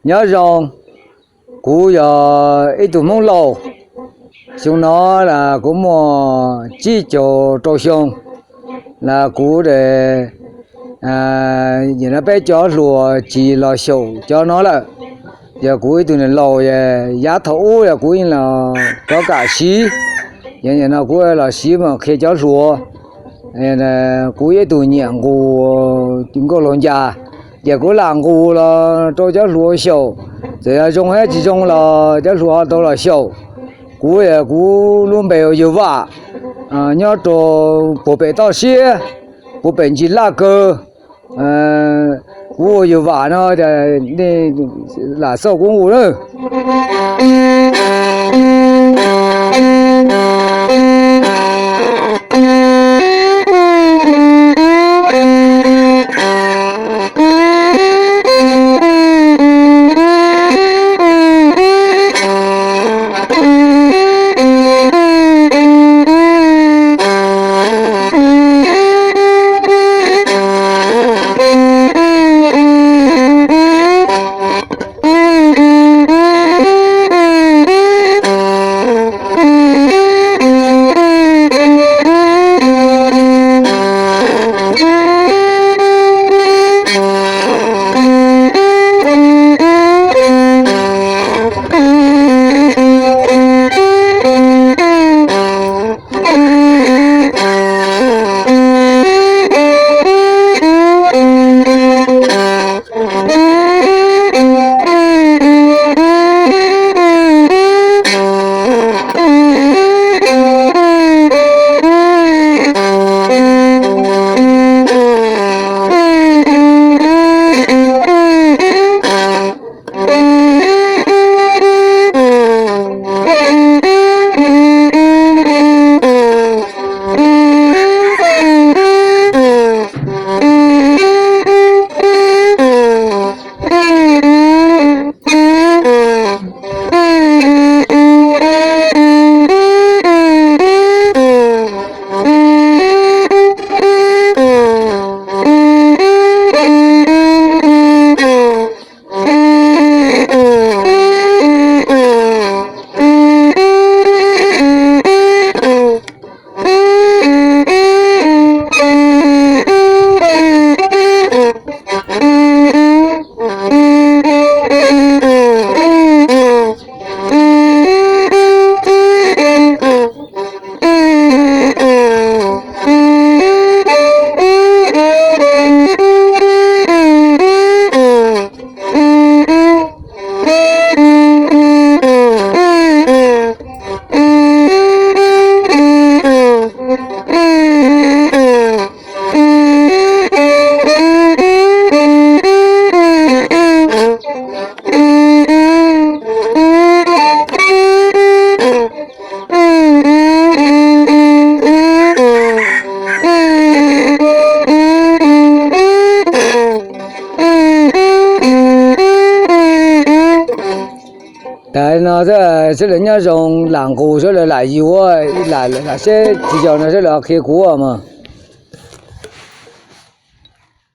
Nyob zoo, kuv yog ib tug Hmoob Lauj. Xyoo no kuv muaj tsib caug rau xyoo. Kuv, nim no peb cov hluas tsis los xyaum cov no lawm. Yog kuv ib tug niam laus, yav thaum ub yog kuv yeej los rov kam siv. Yog nim no kuv los siv mas qhia cov hluas. Kuv yog ib tug nyiam nqus nkauj laug ncas, ces kuv lam nqus los rau cov hluas xyaum. Txawm yog zoo thiab tsis zoo los cov hluas ho tau los xyaum. Kuv, kuv lub npe ua Yawg Vam, nyob rau puag pem toj siab, puag pem ntsis laj kawg. Kuv ua Yawg Vam no, nej lam xauj kuv nqus na. Tas no sawv daws nyob zoo, lam nqus sawv daws lam yuav, lam seb tsis yog no sawv daws qhia kuv mas.